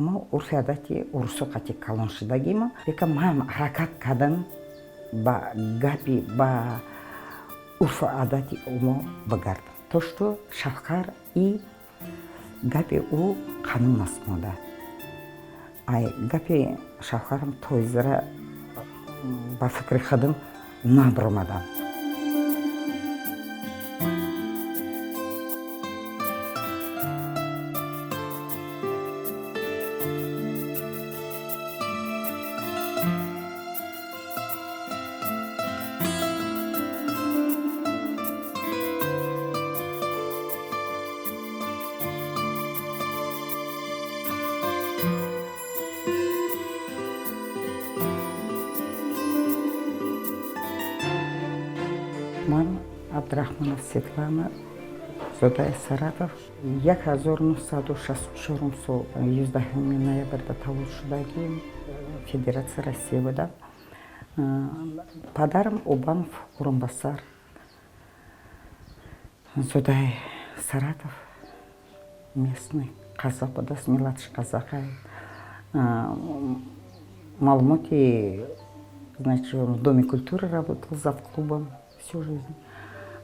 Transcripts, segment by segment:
Мо урфи одати урусо қати калон шудагимо. Лекин ман ҳаракат кардам, ба гапи, ба урфу одати мо бигардам, то что шавҳар и гапи ӯ қанун аст. Мода ай гапи шавҳарам тойзара ба фикри худам набаромадам. Ман Абдурахмонов Светлана, зодаи Саратов, 1964-ум сол 11 ноябрда таваллуд шудагӣ, Федератсия Россия будам. Падарам Обанов Орунбасар, зодаи Саратов, местный қазоқ будааст, миллаташ қазоқай. Маълумоти, значит, в Доме культуры работал завклубом всю жизнь.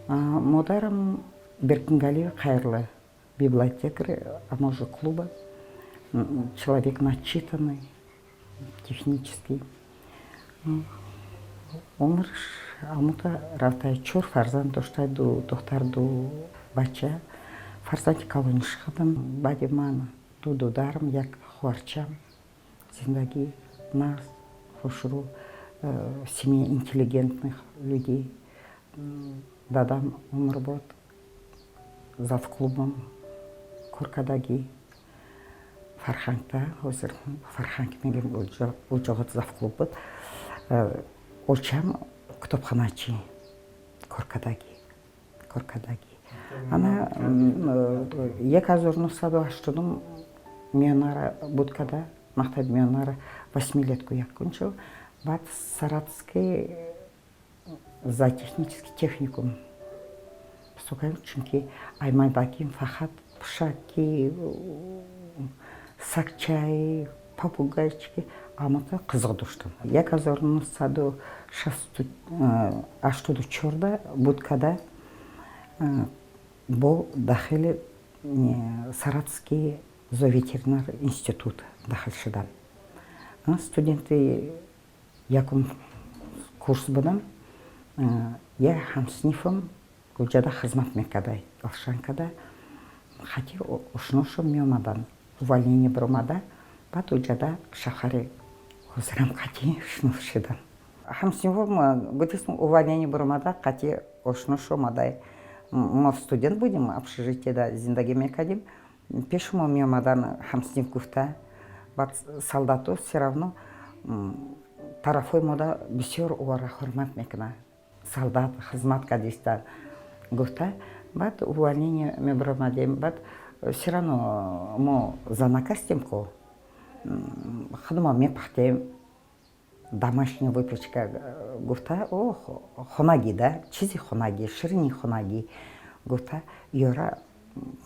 Модарам Беркингалиева Хайрла, библиотекарь, а может, клуба, человек начитанный, технический. Умрш амута рафта, чор фарзанд дошта, ду духтар, ду бача. Фарзанди калониш худам. Баъди ман ду додарам, як хоҳарчам. Зиндагӣ нағз, хушрӯ, семья интеллигентных людей. Дадам умр завклубом кор кардагӣ, фарҳангда, ҳозир фарҳанг мегӯем, уҷоғот завклуб буд. Очам китобхоначӣ кор кардагӣ. Ана 1980-ум миёнара буд када, мактаби миёнара восьмилетку якунчил, баъд Саратовский зоотехнический техникум поступаем, чунки аймайдаким фақат пушаки, сагчаи, попугайчики амата қизиқ доштам. 1984-да буд када, бо дахили Саратовский зооветеринар институт дахил шудам. Студенти якум курс будам. Як ҳамсинфам гулҷада хизмат мекарда, Олшанкада, хати ошношо меомаданд. Увольнение биромада, баъд уҷада шавҳари ҳозирам қатъи шинос шудам. Ҳамсинфом гуфтем, увольнение биромада, қатъи ошнош омада. Мо студент будем, общежитиеда зиндагӣ мекардем, пеши мо меомадан ҳамсинф гуфта. Баъд солдато все равно тарафҳои мода бисёр ӯро ҳурмат мекунанд, солдат хизмат кардиста гуфта. Баъд увольнение мебиромадем, баъд все равно мо занак ҳастем ко, худмо мепахтем, домашняя выпечка гуфта, о хонагӣ да, чизи хонагӣ, ширини хонагӣ гуфта, ёра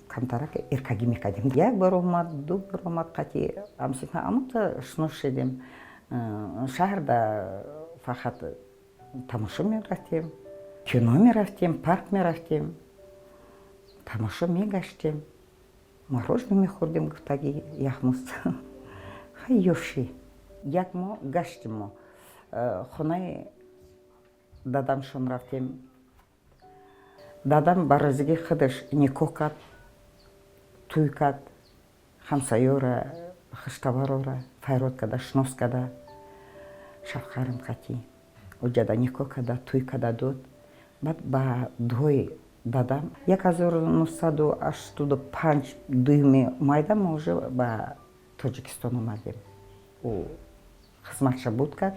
камтарак эркагӣ мекардем. Як бор омад, ду бор омад, қатъи ҳамсинф амута шинос шудем. Шаҳрда фақат тамошо мерафтем, кино мерафтем, парк мерафтем, тамошо мегаштем, мороженое мехӯрдем гуфтаги, яхмуз хай ёшӣ. Як моҳ гаштем мо, хонаи дадамшон рафтем. Дадам ба розигии худаш никоҳ кард, тӯй кард, ҳамсаёра, хиштаварора файрод карда, шинос карда. Шавҳарам қатӣ уҷада никоҳ карда, тӯй карда дод. Баъд ба дуои дадам 1985 дуюми майда мо уже ба Тоҷикистон омадем. Ӯ хизматша буд кард,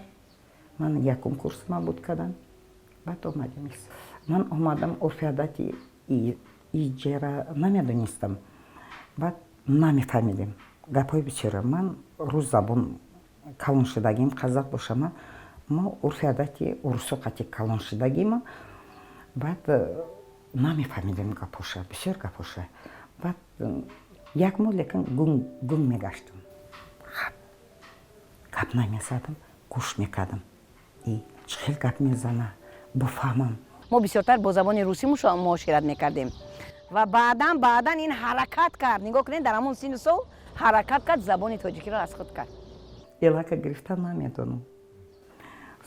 ман якум курсма буд кардам, баъд омадем. Ман омадам, урфи одати иҷера намедонистам, баъд намефаҳмидем гапҳои бисёра. Ман рус забон калон шудагим, қазоқ бошама, мо урфи одати урусо қати калон шудагимо. Баъд намефаҳмидем гапоша, бисёр гапоша. Баъд як моҳ лекин гунг мегаштам. Гап намезадам, гӯш мекардам, и чӣ хел гап мезана, буфаҳмам. Мо бисёртар бо забони русӣ муошират мекардем ва баъдан ин ҳаракат кард. Нигоҳ кунед, дар ҳамон синну сол ҳаракат кард, забони тоҷикиро аз худ кард. Элака гирифта намедонам,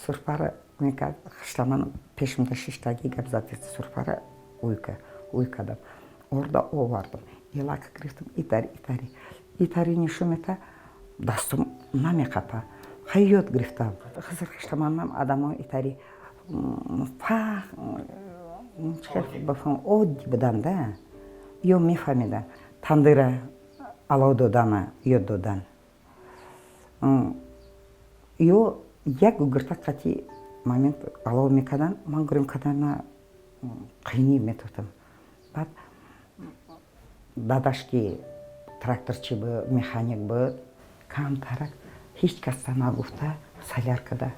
сурпара мекард. Хиштаман пешмда шиштагӣ гап зад, сурпара уй кардам, орда овардам, элака гирифтам, итари, итари, итари нишон мета, дастум намеқапа. Хай, ёд гирифтам. Хизр хиштаманам адамои итари фах бафаҳм, оддӣ будан да, ё мефаҳмидан. Тандира алов додана ёд додан, ё як гугирта қати момент алов мекардан. Ман гурем кардана қийнӣ метофтам. Баъд дадаш, ки тракторчи буд, механик буд, камтарак ҳеҷ каса нагуфта соляркада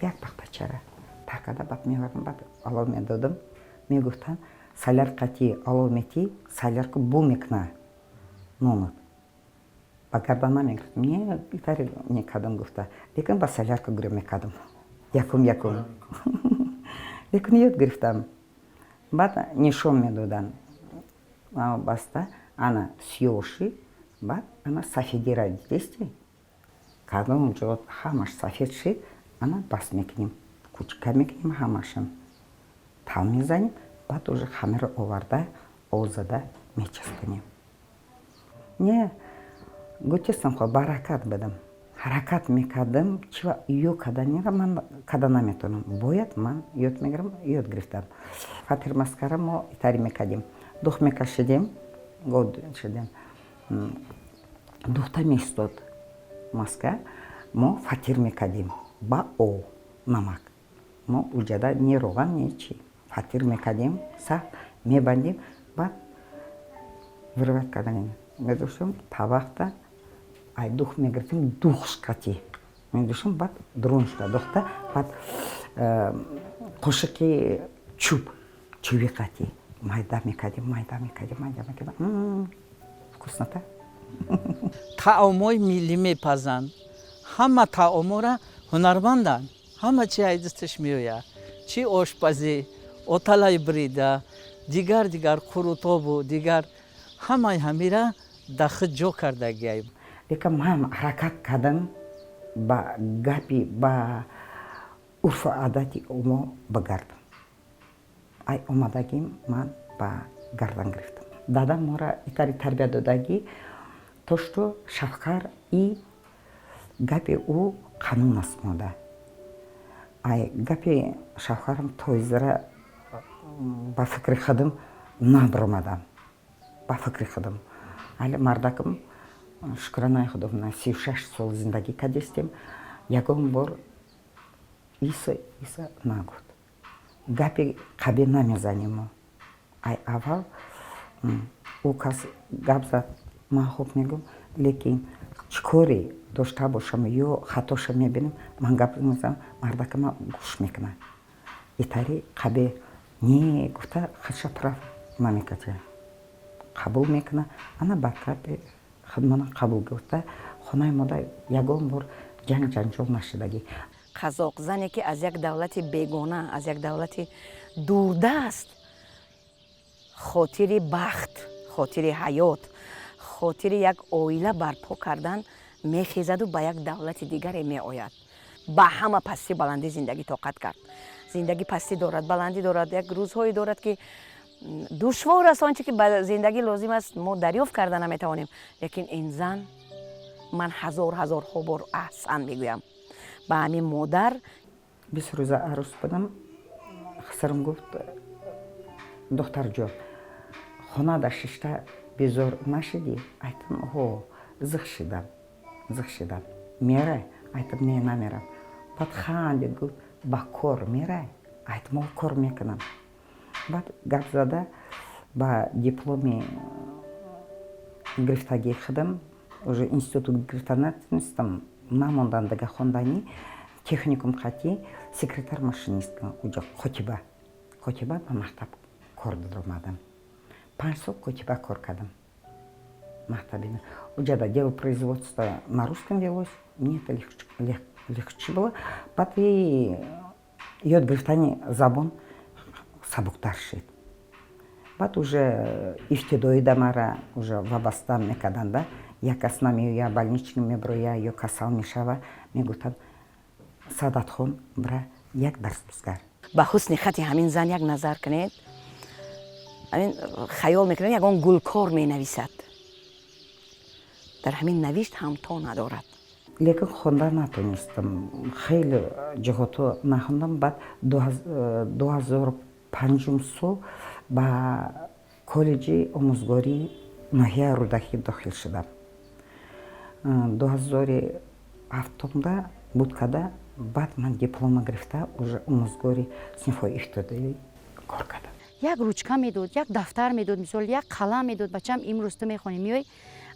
як пахтачара тар карда, баъд мевардам, баъд алов медодам. Мегуфтанд, соляр қати алов метӣ, солярка бу мекуна нонат, ба гардан намегирифтам. Не, итари мекардам гуфта, лекин ба солярка гурем мекардам якум якум, лекин ёд гирифтам. Баъд нишон медоданд, баста ана сиёҳ шид, баъд ана сафедира дидести, кадом ҷо ҳамаш сафед шид, ана бас мекунем, кучка мекунем, ҳамашам тал мезанем, баъд уже хамирро оварда, ов зада мечаспонем. Не, гуфтестам, хо баракат будам, ҳаракат мекардам. Чива ё каданира ман када наметавонам, бояд ман ёд мегирам. Ёд гирифтам. Фатир маскара мо итари мекардем, дух мекашидем, год шидем, духта меистод маска, мо фатир мекардем ба ов, намак. Мо уҷада не роған, не чи, фатир мекардем, сахт мебандем, баъд вырвать кардан медоштем табақта, ай дух мегирифтем, духшкати медоштем, баъд дуруншта духта, баъд қошиқи чӯб, чӯби қати майда мекардем, майда мекардем, майда мекардем. Вкуснота. Таомҳои миллӣ мепазанд, ҳама таомҳоро ҳунарманданд, ҳама чи ай дасташ меояд, чи ошпазӣ, оталай брида, дигар дигар, қурутобу дигар, ҳамаи ҳамира дар худ ҷо кардагиай. Лекин ман ҳаракат кардам ба гапи, ба урфу одати мо бигардам. Ай омадагим ман ба гардан гирифтам. Дадам мора итари тарбия додагӣ, то что шавқар и гапи ӯ қанун аст мода. Ай гапи шавқарам тоизра ба фикри худам набаромадам, ба фикри худам. Али мардакам, шукранаи худо, 36 сол зиндагӣ кардистем, ягон бор иса иса нагуфт, гапи қабе намезанем мо. Ай аввал ӯ кас гап зад, ман хуб мегӯм, лекин чӣ коре дошта бошам ё хатоша мебинам, ман гап мезанам, мардакама гӯш мекунад. Итари қабе не гуфта, худша прав намекача, қабул мекунад. Ана ба гапи худмана қабул гуфта, хонаи мода ягон бор ҷанг ҷанҷол нашудагӣ. Қазоқ зане, ки аз як давлати бегона, аз як давлати дурдаст, хотири бахт, хотири ҳаёт, хотири як оила барпо кардан мехезаду ба як давлати дигаре меояд, ба ҳама пастӣ баландӣ зиндагӣ тоқат кард. Зиндагӣ пастӣ дорад, баландӣ дорад, як рӯзҳое дорад, ки душвор аст. Он чи ки ба зиндагӣ лозим аст, мо дарёфт карда наметавонем. Лекин ин зан, ман ҳазор ҳазорҳо бор аҳсан мегӯям ба ҳамин модар. 20 рӯза арӯс будам, хисарам гуфт: «Духтарҷон, хонада шишта безор нашидӣ?» Айтам: «Ҳо, зиқ шидам, зиқ шидам». «Мерай?» Айтам: «Не, намерам». Баъд хандид, гуфт: «Ба кор мерай?» Айтам: «О, кор мекунам». Баъд гап зада, ба дипломи гирифтагии худам, уже институт гирифта натонистам, намондан дига хонданӣ, техникум қатӣ секретарь машинистка, уҷа котиба, котиба ба мактаб кор даромадам. 5 сол котиба кор кардам мактаби. Уҷада дело производства на русском велось, мне это легче было. Баъд и ёд гирифтани забон сабуктар шид. Баъд уже ибтидоида мара уже вобаста мекарданда, як кас намеоя, больничный меброя ё касал мешава, мегуфтанд: «Саадатхон, бира, як дарс бизгар». Ба ҳусни хати ҳамин зан як назар кунед, ҳамин хаёл мекунед, ягон гулкор менависад. Дар ҳамин навишт ҳамто надорад. Лекин хонда натонистам, хеле ҷиҳото нахондам. Баъд 2005-ум сол ба коллеҷи омӯзгории ноҳияи Рӯдакӣ дохил шудам. 2007-умда буд када, баъд ман диплома гирифта, уже омӯзгори синфҳои ибтидоӣ кор кардам. Як ручка медод, як дафтар медод, мисол, як қалам медод: «Бачам, имрӯз ту мехонӣ, меои,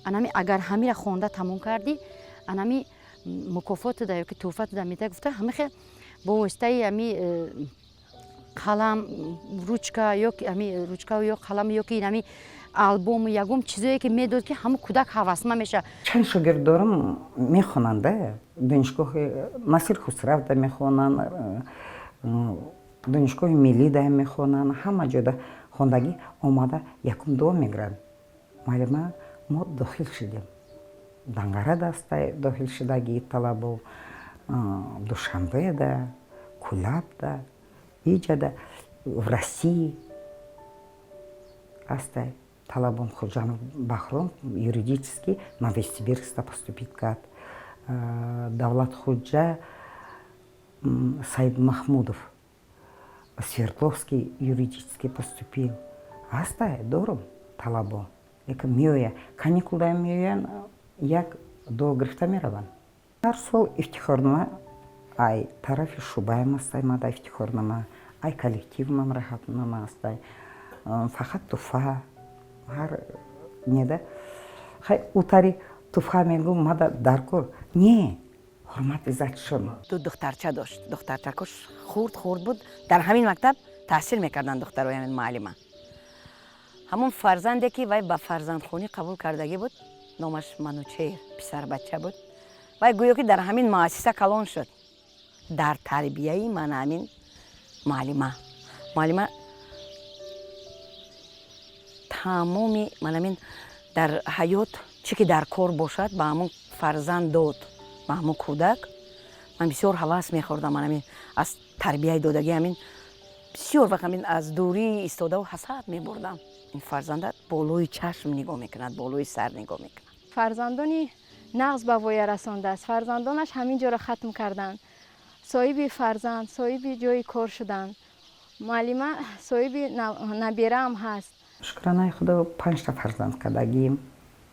анами агар ҳамира хонда тамом кардӣ, анами мукофоту да ёки тӯҳфату да меда», гуфта. Ҳами хел бо воситаи ами қалам, ручка, ёки ами ручка ё қалам, ёки ами албому ягон чизое ки медод, ки ҳамун кӯдак ҳавасманд мешавад. Чанд шогирд дорам, мехонанд, донишгоҳи Насир Хусравда мехонанд, донишгоҳи миллида мехонанд, ҳама ҷода хондагӣ омада, якум дуо мегиранд: «Муаллима, мо дохил шудем». Данғара даста дохил шудагӣ талабо, Душанбеда, Кулабда, иҷада, в России ҳастай талабон. Хуҷанов Баҳром юридически Новосибирскда поступить кард, Давлатхуҷа Саид Маҳмудов Свердловский юридически поступил. Ҳастай, дорум талабо, лекин меоя, каникулда меоянд, як дуо гирифта мераванд. Ҳар сол ифтихорнома ай тарафи шӯъбаям астай, мада ифтихорнома, ай коллективмам раҳатнома астай. Фақат туфа ҳар неда хай утари туфа мегӯ, мада даркор не, ҳурмат, иззатшон. Ду духтарча дошт, духтарчакош хурд хурд буд, дар ҳамин мактаб таҳсил мекарданд духтарои ҳамин муаллима. Ҳамон фарзанде ки вай ба фарзандхонӣ қабул кардагӣ буд, номаш Манучеҳр, писарбача буд. Вай гӯё ки дар ҳамин муассиса калон шуд, дар тарбияи мана ҳамин муаллима. Муаллима тамоми манамин дар ҳаёт чӣ ки дар кор бошад, ба ҳамон фарзанд дод, ба ҳамон кӯдак. Ман бисёр ҳавас мехӯрдам манамин аз тарбияи додагӣ. Ҳамин бисёр вақт ҳамин аз дурӣ истодаву ҳасад мебурдам: ин фарзанда болои чашм нигоҳ мекунад, болои сар нигоҳ мекунад. Фарзандони нағз ба воя расондааст. Фарзандонаш ҳамин ҷоро хатм карданд, соҳиби фарзанд, соҳиби ҷои кор шуданд. Муаллима соҳиби набираам ҳаст. Шукранаи Худо, панҷта фарзанд кардагием.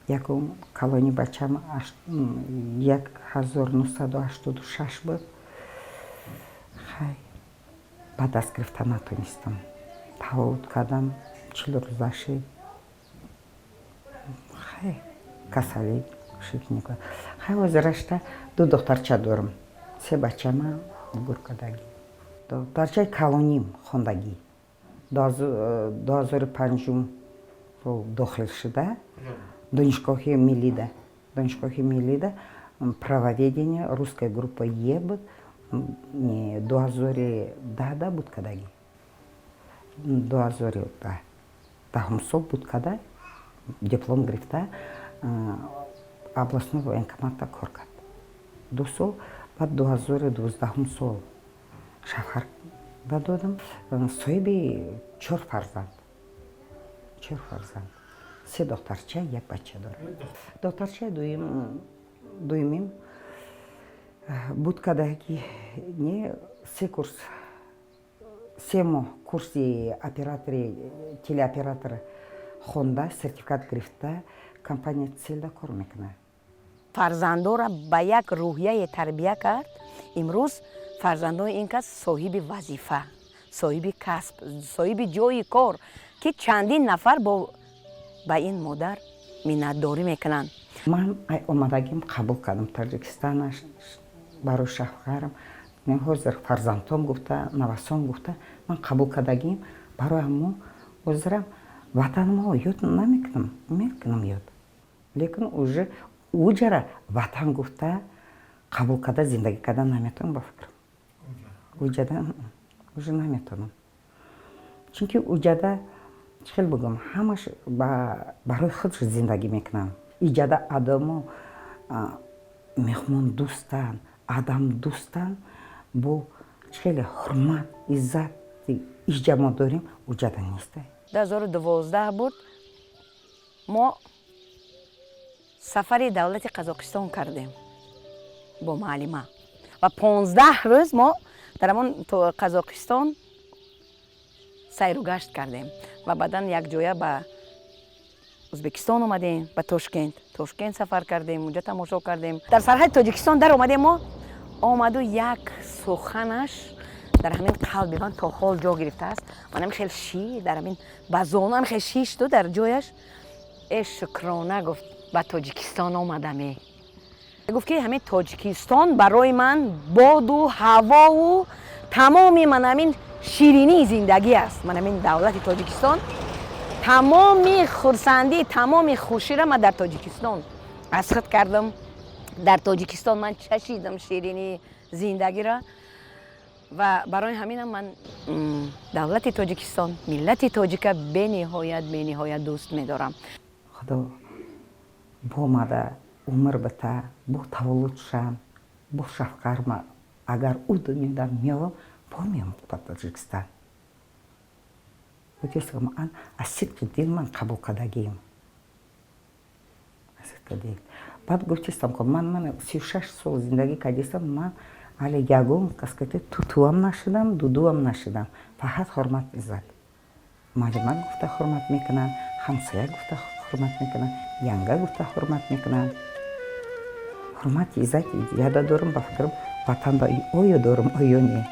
Якум калони бачам 1986 буд. Хай, ба даст гирифта натонистам, таваллуд кардам, 40 рӯза шид, хай, касалӣ шид. Хай, ҳозирашта ду духтарча дорам, се бачама гур кардагӣ. Духтарчаи калоним хондагӣ, 2005-ум сол дохил шуда донишгоҳи миллида, донишгоҳи миллида правоведение, русская группа Е буд. 2010-да буд кардагӣ, 2010-ум сол буд када, диплом гирифта, областной военкоматда кор кард 2 сол. Баъд 2012-ум сол шавҳар додам, соҳиби чор фарзанд, чор фарзанд, се духтарча, як бача дорам. Духтарчаи дуюмим буд када ки не, се курс, 3 моҳ курси оператори телеоператор хонда, сертификат гирифта, компания Целда кор мекунад. Фарзандора ба як рӯҳияе тарбия кард. Имрӯз фарзандони ин кас соҳиби вазифа, соҳиби касб, соҳиби ҷои кор, ки чандин нафар бо ба ин модар миннатдорӣ мекунанд. Ман омадагим қабул кардам Таҷикистана барои шавҳарам, ҳозир фарзандҳом гуфта, навасон гуфта, ман қабул кардагим. Барои ҳамо ҳозирам ватанмо ёд намекунам, мекунам ёд. Лекин уже уҷара ватан гуфта қабул карда, зиндагӣ кардан наметавонам, ба фикрам. Уҷада уже наметавонам, чунки уҷада, чӣ хел бигӯям, ҳамаш барои худш зиндагӣ мекунанд. Иҷада адамо меҳмондӯстанд, адамдӯстанд, бо чӣ хеле ҳурмат, иззати иҷа мо дорем, уҷада нестай. 2012 буд, мо сафари давлати Қазоқистон кардем бо муаллима ва 15 рӯз мо дар ҳамон Қазоқистон сайру гашт кардем ва баъдан якҷоя ба Ӯзбекистон омадем, ба Тошкент сафар кардем, унҷа тамошо кардем. Дар сарҳади Тоҷикистон дар омадем, мо омаду як суханаш дар ҳамин қалби ман то ҳол ҷо гирифтааст. Манам хел ши дар ҳамин ба зонуам хел шишту дар ҷояш. Э, шукрона, гуфт, ба Тоҷикистон омадаме. Гуфт, ки ҳамин Тоҷикистон барои ман боду ҳавову тамоми ман ҳамин ширинии зиндагӣ аст. Ман ҳамин давлати Тоҷикистон, тамоми хурсандӣ, тамоми хуширо ман дар Тоҷикистон аз худ кардам. Дар Тоҷикистон ман чашидам ширинии зиндагиро ва барои ҳаминам ман давлати Тоҷикистон, миллати тоҷика бениҳоят, бениҳоят дӯст медорам. Худо бомада умр бита, бо таваллуд шам, бо шафқарма. Агар ӯ дунёда меёвам, бо меём ба Тоҷикистон. Ман аз сидқи дил ман қабул кардагием, аз сидқи дил. Баъд гуфтистам, ки ман 36 сол зиндагӣ кардистам, ман али ягон кас кати тутуам нашудам, дудуам нашудам. Фақат ҳурмат, иззат. Муаллима гуфта ҳурмат мекунанд, ҳамсоя гуфта ҳурмат мекунанд, янга гуфта ҳурмат мекунанд. Ҳурмати, иззати яда дорам. Ба фикрам, ватан ба оё дорам, оё не.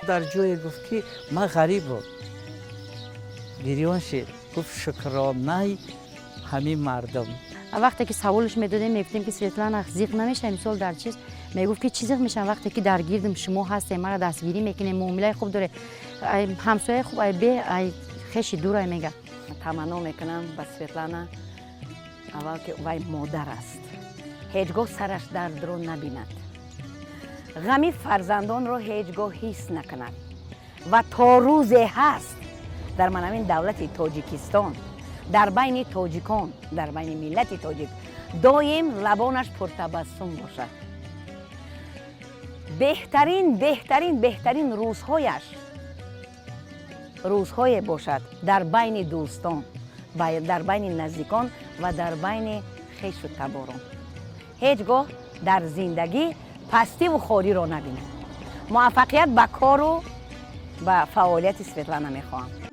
Дар ҷое гуфт, ки ман ғарибам, гирён шид, гуфт: шукронай ҳамин мардум. Вақте ки саволш медодем, мегуфтем, ки Светлана, зиқ намешавем, мисол, дар чиз, мегуфт, ки чӣ зиқ мешавам, вақте ки дар гирдим шумо ҳастем, мара дастгирӣ мекунем, муомилаи хуб доре, ҳамсояи хуб ай бе ай хеши дурай, мега. Таманно мекунам ба Светлана, аввал, ки вай модар аст, ҳеҷ гоҳ сараш дардро набинад, ғами фарзандонро ҳеҷ гоҳ ҳис накунад ва то рӯзе ҳаст дар манамин давлати Тоҷикистон, дар байни тоҷикон, дар байни миллати тоҷик доим лабонаш пуртабассум бошад. Беҳтарин, беҳтарин, беҳтарин рӯзҳояш рӯзҳое бошад дар байни дӯстон, дар байни наздикон ва дар байни хешу таборон. Ҳеҷ гоҳ дар зиндагӣ пастиву хориро набинад. Муваффақият ба кору ба фаъолияти Светлана мехоҳам.